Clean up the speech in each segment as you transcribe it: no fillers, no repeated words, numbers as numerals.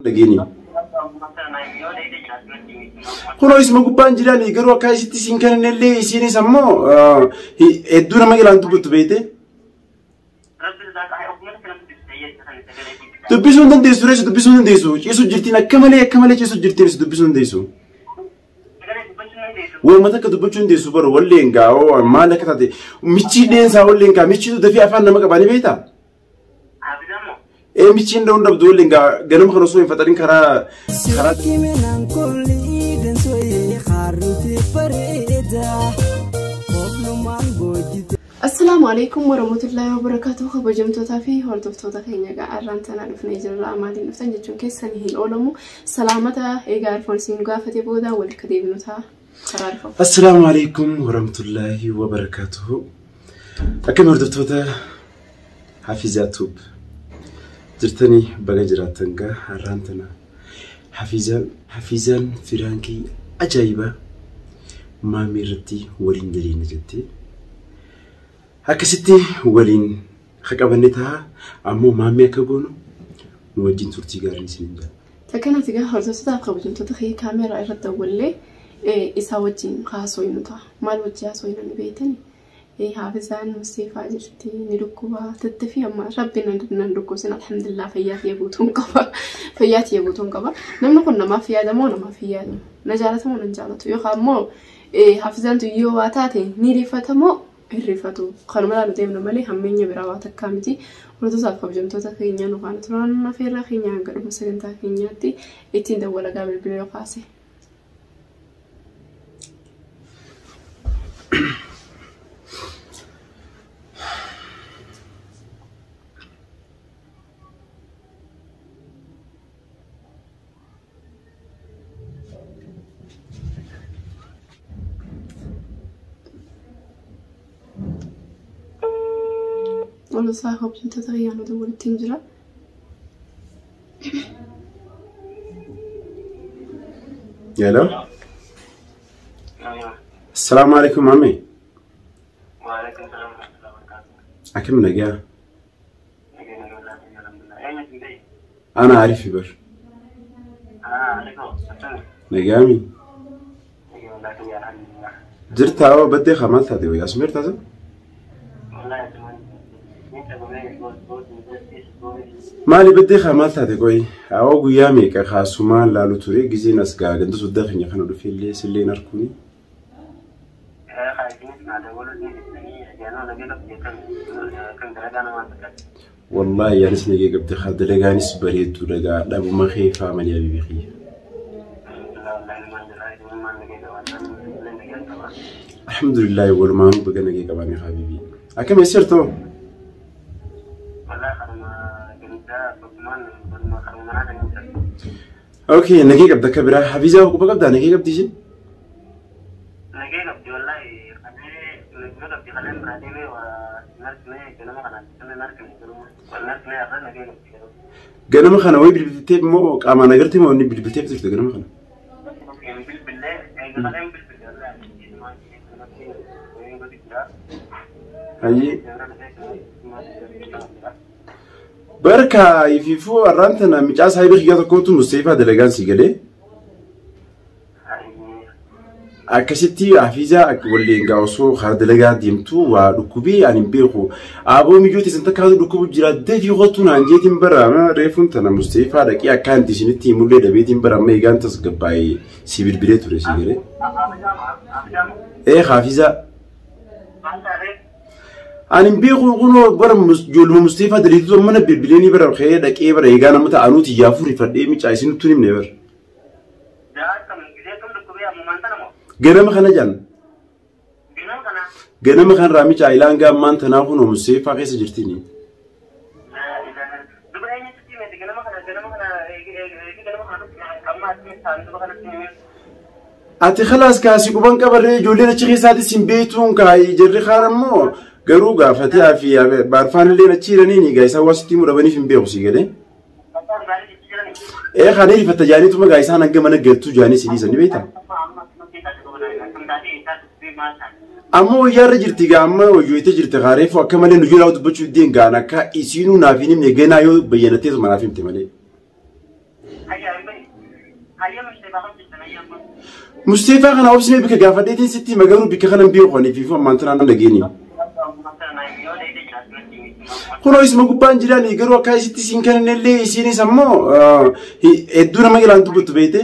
Dhageeni. Kunoo isuma gubbaan jirani garuu akka isitti siin kennanillee isiinis ammoo hedduu nama ilaan dubbattu beekte. Dubbisuu hin dandeessu reessu dubbisuu hin dandeessu. Ciisu jirtiin akka malee akka malee ciisu jirtiin dubbisuu hin dandeessu. Uummata akka dubbachuu hin dandeessu bara walleen gaa maal akka taate michii dheensaa walleen gaa michiitu dafii afaan nama qabaa ni beektaa? Ee michiin dha'uun dhabdu walleen gaa ganama kana osoo hin faxarin karaa karaa. Assalaamu alaikum warahmatullahi wabarakatuh. Kabajamtootaa fi hordoftoota keenya egaa arraan tanaa dhufnee jirra. Maaliin dhuftan jechuun keessan hin oolamu. Salaamata egaa arfoon gaafate booda walitti deebinu ta'a. Karaa arfoo. Assalaamu alaikum warahmatullahi wabarakatuh. Akkam hordoftoota Hafizaa Tube jirtanii baga jiraattan gaa har'aan tana Hafizaan firaankii ajaa'ibaa maamii irratti waliin daleena jettee akkasitti waliin haqabanne ta'a ammoo maamii akka goonu nu wajjin turtii gaariin isiniin jira. Takkanatti egaa hordoftootaaf kabajamtoota kee kaameeraa irratti dawwallee isaa wajjin haasofnu ta'a. Maal wajjin haasofnu ni beektani? Hafizaan Musteefaa jirti ni dhukkuba tattafii amma rabbi nan dhukkubsin alhamdulillah fayyaa tiyya guutuun qaba. Fayyaa tiyya guutuun qaba. Namni kun namaaf yaadamoo namaaf hin yaadamu? Na jaalatamoo nan jaalatu? Yookaan immoo Hafizaan yoo waa taate ni rifatamoo hin rifatu? Kanuma ilaalu deemna malee hammeenya biraa waa takkaa miti. Hordoftoota kabajamtoota keenya nu faana turan afeerraa keenya hanga dhuma sagantaa keenyaatti ittiin dawwalagaa bilbila yoo kaase. Hordoftoota kabajamtoota keenya nu dawwalittiin jira. Hello. Assalaamu alaikum maamii. Akkam nagaa? Ana Arifi bar. Nagaami. Jirtaa hoo baddee haa maal taate wayii asuma jirtaa? Maali baddee haa maal taate qoyi? Hawaa guyyaa meeqa kaasumaan laalu ture gizeen as gaa ganda soddaa keenya kana dhufe illee silleen arkuuni. Wallahi anis nagee qabde haa dalagaanis bareedduu dhagaa dhabuma keefaa malee habibi kiyya. Alhamdulillah walumaanuu baga nagee qabaame habibi. Akkam eessa jirtoo? Okay nagee qabda akka biraa Hafizaa quba qabdaa nagee qabdi isheen? Ganama kana wayi bilbilteef immoo qaamaan agartee moo inni bilbilteef turte ganama kana? Hayyee. Barka ifiifuu har'aan tana micaa saayibii kiyyaa tokkotu Musteefaa dalagaan si galee. Akkasitti Hafizaa walleen gaa osoo karaa dalagaa deemtu waa dhukkubii ani hin beeku. Aboo mijooti isin takkaatu dhukkubu jira dafii qotu naan jeetiin bara reefuun tana Musteefaa dhaqee akka anti isinitti himullee dhabeetiin bara amma eegaan tasgabbaa'ee si bilbilee ture si galee. Ee Hafizaa. Ani hin beeku kunoo bara ijoolluma Musteefaa daliitu mana bilbileenii bara ka'ee dhaqee bara eegaa nama ta'anuuti yaafuu rifadhee micaa isinittuu himne bara. Ganama kana jaan. Ganama kan irraa micaa ilaan gaammaan tanaa kunoo Musteefaa keessa jirtini. Ati khalaas kaasii quban qabarree ijoolleen achi keessaatis hin beektuun kaayii jarri kaan ammoo garuu gaafatee fi baarfaan illee achi jiraniin egaa isaan waan sitti himuu dhabaniif hin beeku si galee. Ee kana rifatta jaaniituma gaa isaan hanga mana galtuu jaanii si dhiisan ni beektaa? Amma wayyaarra jirti gaa amma wayyootee jirti kaareefu akka malee nu jalaa dubbachuu iddeen gaan akka isiinuu naaf hin himne ganaa yoo bayyanatteetu manaaf himte malee. Musteefaa kana obsinee bika gaafadheetiin sitti hima garuu bika kana hin beeku ani fiifuu ammaan tanaan dhageeni. Kunoo isuma gubbaan jiraani garuu akka isitti siin kennanillee isiinis ammoo hedduu nama ilaan dubbattu beekte.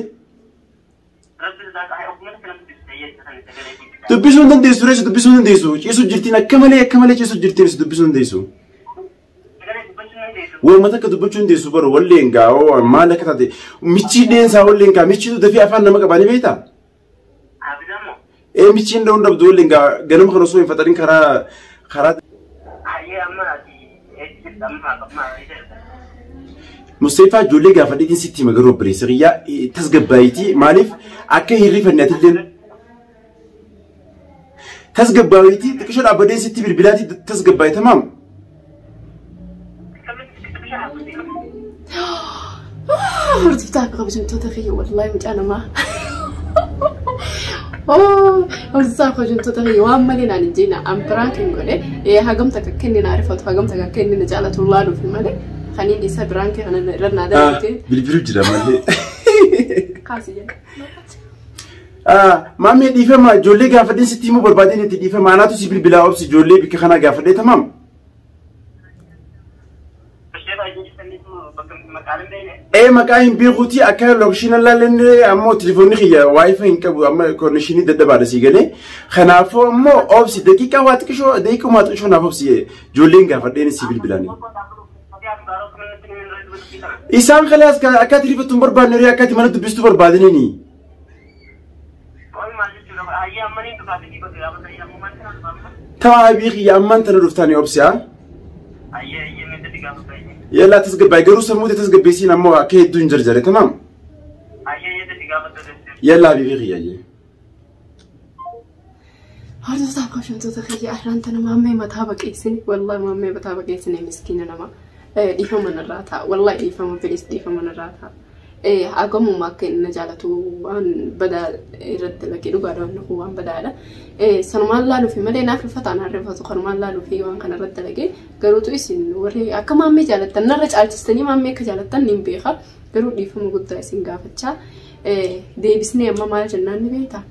Dubbisuu hin dandeessu reessu dubbisuu hin dandeessu ciisu jirtiin akka malee ciisu jirtiin dubbisuu hin dandeessu. Waanuma takka dubbachuu hin dandeessu bara walleen gaa maal akka taate michii dheensaa walleen gaa michiitu dafee afaan nama qabaa ni beektaa? Ee michiin dha'uun dhabdu walleen gaa ganama kana osoo hin faxarin karaa karaa. Musteefaa ijoollee gaafadheetiin sitti hima garuu obboleessa kiyyaa tasgabbaayitii maaliif akka hin rifanne atilleen tasgabbaayitii xiqqishoo dhaabbadheen sitti bilbilaatii tasgabbaayi tamaam. Hordoftaa fi kabajamtoota kiyya wallahi mucaa namaa. Hordoftaa fi kabajamtoota kiyya waan malee naan hin jeena an piraank hin godhe hagam takka akka inni na arifatu hagam takka akka inni na jaalatu laaluufi malee kan inni isa piraank kana irra naa dalagate. Bilbiluu jira malee. Kaasi jedha. Maamee dhiifama ijoollee gaafadheen sitti himuu barbaadeen itti dhiifama anaatu si bilbilaa obsi ijoollee bikka kanaa gaafadhee tamaam. Ee maqaa hin beekuuti akka lookishiina laalenne ammoo telefoonni kiyya waayifa hin qabu amma konnekshinii dadhabaadha sii galee. Kanaafuu ammoo obsi daqiiqaa waa xiqqishoo daqiiquma xiqqishoo naaf obsi ijoolleen gaafadheen si bilbilaani. Isaan kalaas akka ati rifattu hin barbaanne ree akka ati mana dubbistu barbaadaniini. Ta'a bii kiyya ammaan tana dhuftaani obsi haa. Yalla tasgabbaay garuu sammuu tasgabbeessiin ammoo akka hedduu hin jarjare tamaam. Yalla habiibii kiyya jee. Hordoftaa fi kabajamtoota kiyya arraan tana maammee mataa baqeessine wallahi maammee mataa baqeessine miskiina nama dhiifama narraa ta'a wallahi dhiifama bilis dhiifama narraa ta'a. Hagamuma akka inni na jaalatu waan badaa irratti dalagee dhugaadha wanni kun waan badaadha. Sanumaan laaluufi malee naaf rifata anaan rifatu kanumaan laaluufi waan kana irratti dalagee garuutu isin warri akka maammee jaalattan narra caalchistanii maammee akka jaalattan niin beeka garuu dhiifama guddaa isin gaafachaa deebisnee amma maal jennaan ni beektaa.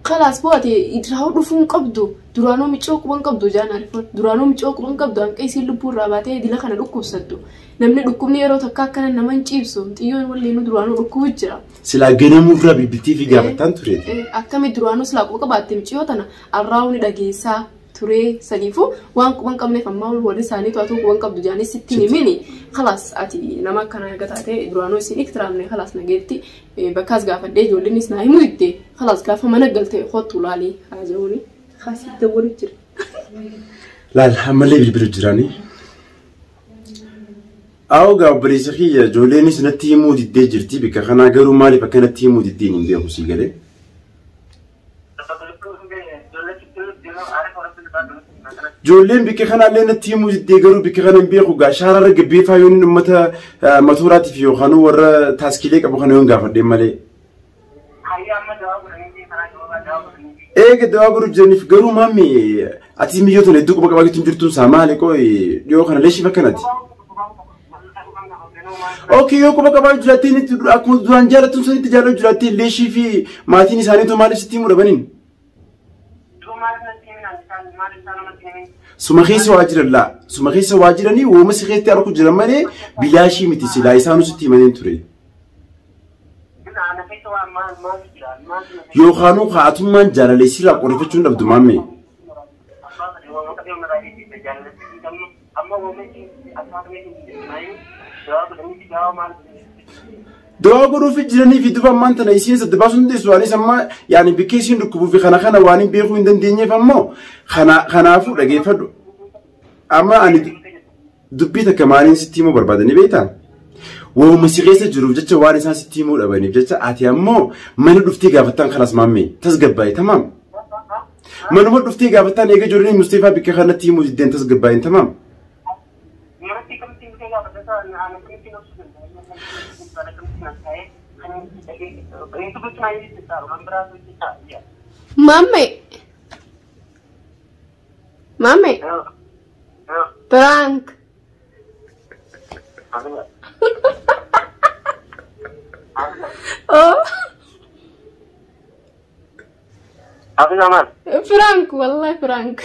Kalaas boo ati raawuu dhufuu hin qabdu duraanuu micoo quba hin qabdu jaan arifoon duraanuu micoo quba hin qabdu hanqa isiin lubbuu irraa baatee dila kana dhukkubsattu namni dhukkubni yeroo takka akkana nama hin ciibsu xiyyoon waliinuu duraanuu dhukkubu jira. Silaa ganamuu irraa bilbiltii fi gaafattaan ture. Akkami duraanuu silaa quba qabaatte miciyoo tana arraa'uu ni dhageessaa turee saniifuu waan quba hin qabneef ammaa warri isaanii to'atuu quba hin qabdu jaanii sitti hin himini kalaas ati nama akkana erga taate duraanuu isin iktiraamne kalaas nageetti bakkaas gaafadhee ijoolleenis naa himuu didde kalaas gaafa mana galte kottu laalii haa jedhuuni kaasii dawwalu jira. Laal ammallee bilbilu jiraanii. Awo gaa obboleessa kiyya ijoolleenis natti himuu diddee jirti bikka kanaa garuu maaliif akka natti himuu diddeen hin beeku sii galee. Ijoolleen bikka kanaallee natti himuu diddee garuu bikka kana hin beeku gaa shaararra gabbeeffaa yoon uummata matooraatiif yookaan warra taaskiilee qabu kana yoon gaafadheen malee. Eega dawaa godhuuf jiraniif garuu maammi ati miyyoo tana hedduu quba qabaachuutti hin jirtuun isaa maali qoy dhiyoo kana leeshiif akkanati. Okay yoo quba qabaachuu jiraattee inni akkuma duraan jaallattuun sanitti jaallachuu jiraattee leeshii fi maatiin isaaniitu maaliif sitti himuu dhabaniin? Suma keessa waa jiran laa. Suma keessa waa jiranii wooma si keessatti arku jiran malee bilaashii miti silaa isaanuu sitti himaniin ture. Yookaanuu ka'atummaan jaalala isiirraa qorifachuu hin dhabdu maammee. Dawaa godhuufi jiranii fi duba ammaan tana isiin sadda baasuu hin dandeessu anis amma yaani bikkee isiin dhukkubuu fi kana kana waan hin beekuu hin dandeenyeef ammoo kana kanaafuu dhageeffadhu. Amma ani dubbii takka maaliin sitti himuu barbaada ni beektaa? Waanuma si keessa jiruuf jecha waan isaan sitti himuu dhabaniif jecha ati ammoo mana dhuftee gaafattaan kanas maammee tasgabbaa'e tamaam. Manuma dhuftee gaafattaan eega ijoolleen Mustafaa bikka kanatti himuu diddeen tasgabbaa'een tamaam. Maammee. Maammee. Prank. Oh. Hafiza maal? Prank wallahi prank.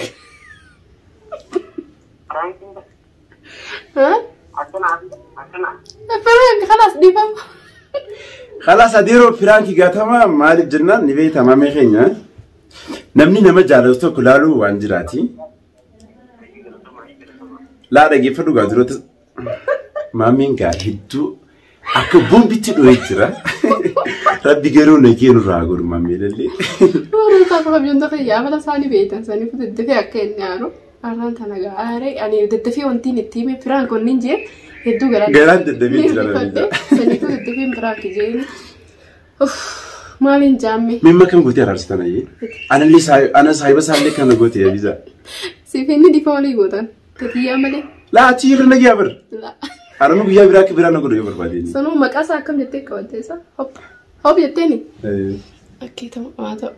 Ha? Akkana akkana. Prank خلاص dhiifama. Khalaas adeeroo prank gaatama maaliif jennaan ni beekta maamee keenya. Namni nama jaalatu tokko laaluu waan jiraati. Laa dhaggeeffadhu gaa duratti maameen gaa hedduu akka bombitti dho'ee jira. Rabbi garuu nagee nurraa godhu maamee lallee. Hordoftoota kabajamtoota kiyya amala isaanii beektan saniif daddafee akka inni aaru. Arraan tana gaaree ani daddafee wanti inni itti hime prank wanni hin jee hedduu garaan. Garaan daddafee jira namni. Saniifuu daddafee prank jeen. Maaliin jaamme? Mimma kam gootee araarsitan ayyee? Anallee ana saayiba isaallee kana gootee Hafiza. Siif inni dhiifa walii gootan. Tatiyyaa malee. Laa achi irra nagiyaa bir. Laa. Aranu guyyaa biraa akka biraa na godhu yoo barbaade. Sanuu maqaa isaa akkam jettee qabattee isaa? Hop. Hop jetteeni? Akkee ta'u haa ta'u.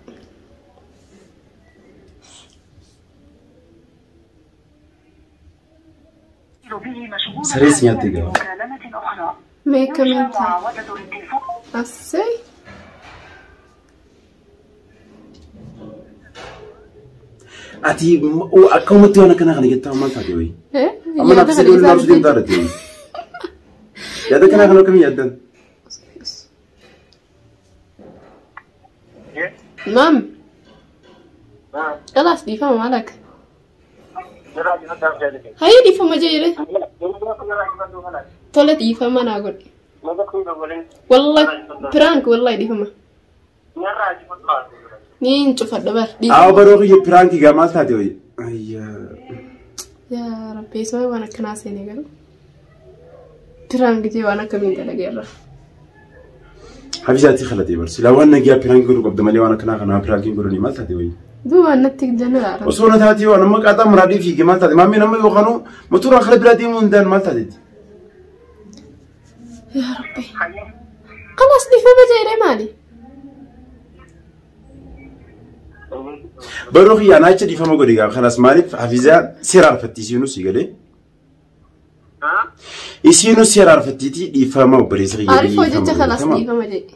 Saree si nyaatte gaba. Mee akkamiin ta'a? Assee. Ati akkamumatti waan akkanaa kana jettaa maal taate wayii? Amma naaf Yaada si kana loluu naaf isaan deemtaa irratti. Yaada kanaa kana akkamii yaaddan? Maam. Khalaas dhiifama maal akka? Hayyee dhiifama jedhe. Tole dhiifama naa godhe. Wallahi prank wallahi dhiifama. Niin cufadha bar Haa dhiifama. baroo kiyya prank gaa maal taate wayii? Ayyaa. Yaa Rabbi isa waan akkanaa seenee garuu. Prank jee waan akkamiin dalageerra. Hafizaatti kalatee bar silaa waan nagiyaa prank godhuu qabda malee waan akkanaa kanaa prank godhanii maal taate wayii? Duuba natti jeneraara. Osoo na taatee waan amma qaaxaa muraadii fiigee maal taate? Maammeen amma yookaan motoraan kara biraa deemuu hin danda'an maal taateeti? Yaa Rabbi. Khalaas dhiifama jedhee maali? Baroo kiyya anaa achi dhiifama godhe gaa kanas maaliif Hafizaa seera arfatti isiinuu si galee? Isiinuu seera arfattiitii dhiifama obboleessa kiyya Arifoo dhiifama jecha khalaas godhe. dhiifama jedhe.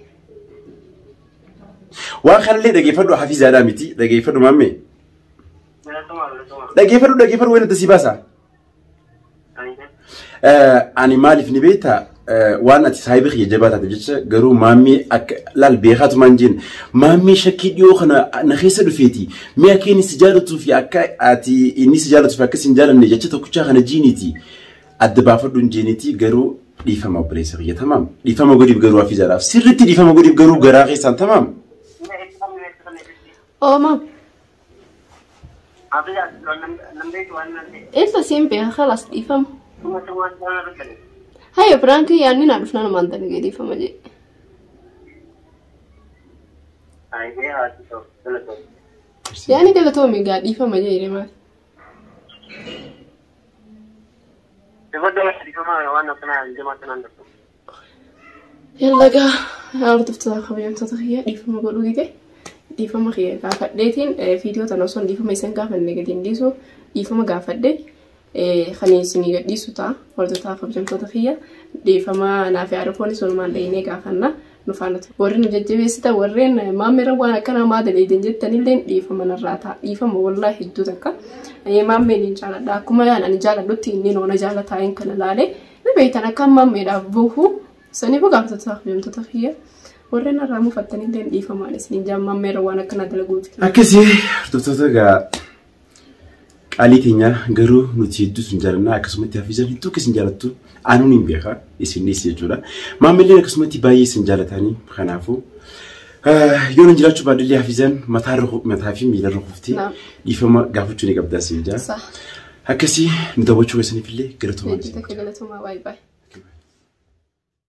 Waan kanallee dhageeffadhu Hafizaadhaa miti dhageeffadhu maammee. Dhageeffadhu dhageeffadhu wayin adda si baasa. Ani maaliif ni beektaa waan ati saayiba kiyya jabaa taate jecha garuu maammee akka laal beekaatumaan jeen maammee shakkii dhiyoo kana na keessa dhufeeti mee akka inni si jaalatuu fi akka ati inni si jaalatuu fi akka si hin jaalanne jecha tokkichaa kana jiiniiti adda baafadhu hin jeeniiti garuu dhiifama obboleessa kiyya tamaam dhiifama godhiif garuu Hafizaadhaaf sirriitti dhiifama godhiif garuu garaa keessaan tamaam. Oo maam. Illa siin beeka khalaas dhiifama. Hayyee prank yaadni naa dhufnaan maan dalagee dhiifama jedhe. Yaani galatoomi gaa dhiifama jedhe maali? Yalla gaa hordoftoota kabajamtoota kiyya dhiifama godhuu dide dhiifama kiyya gaafadheetiin viidiyoo tana osoo dhiifama isin gaafanne gadi hin dhiisu dhiifama gaafadhe kan isinii gadhiisu ta'a hordoftoota kabajamtoota kiyya dhiifama naaf yaadafoon walumaan dhayinee gaafanna nu faana ture. Warri nu jajjabeessitan warreen maammeera waan akkanaa maa daleeydan jettanillee dhiifama narraa ta'a dhiifama wallaahi hedduu takka maammeen hin jaaladha akkuma ani jaaladhutti inni noona jaalataa hin kana laalee ni beektan akka maammeedhaaf buuhu saniifuu gaafatoota kabajamtoota kiyya warreen irraa mufattanillee dhiifamaan isiniin jaan maammeera waan akkanaa dalaguuti. Akkasii hordoftoota gaa qaalii keenya garuu nuti hedduu sun jaalannaa akkasumatti Hafizaan hedduu akka isin jaalattu anuun hin beeka isinis jechuudha. Maamilleen akkasumatti baay'ee isin jaalatanii kanaafuu yoo nan jiraachuu baadillee Hafizaan mataa fi miila irra kuftee dhiifama gaafachuu ni qabdaa siin jaa. Akkasii nu daawwachuu keessaniif illee galatoomaa. Galatoomaa baay'ee baay'ee.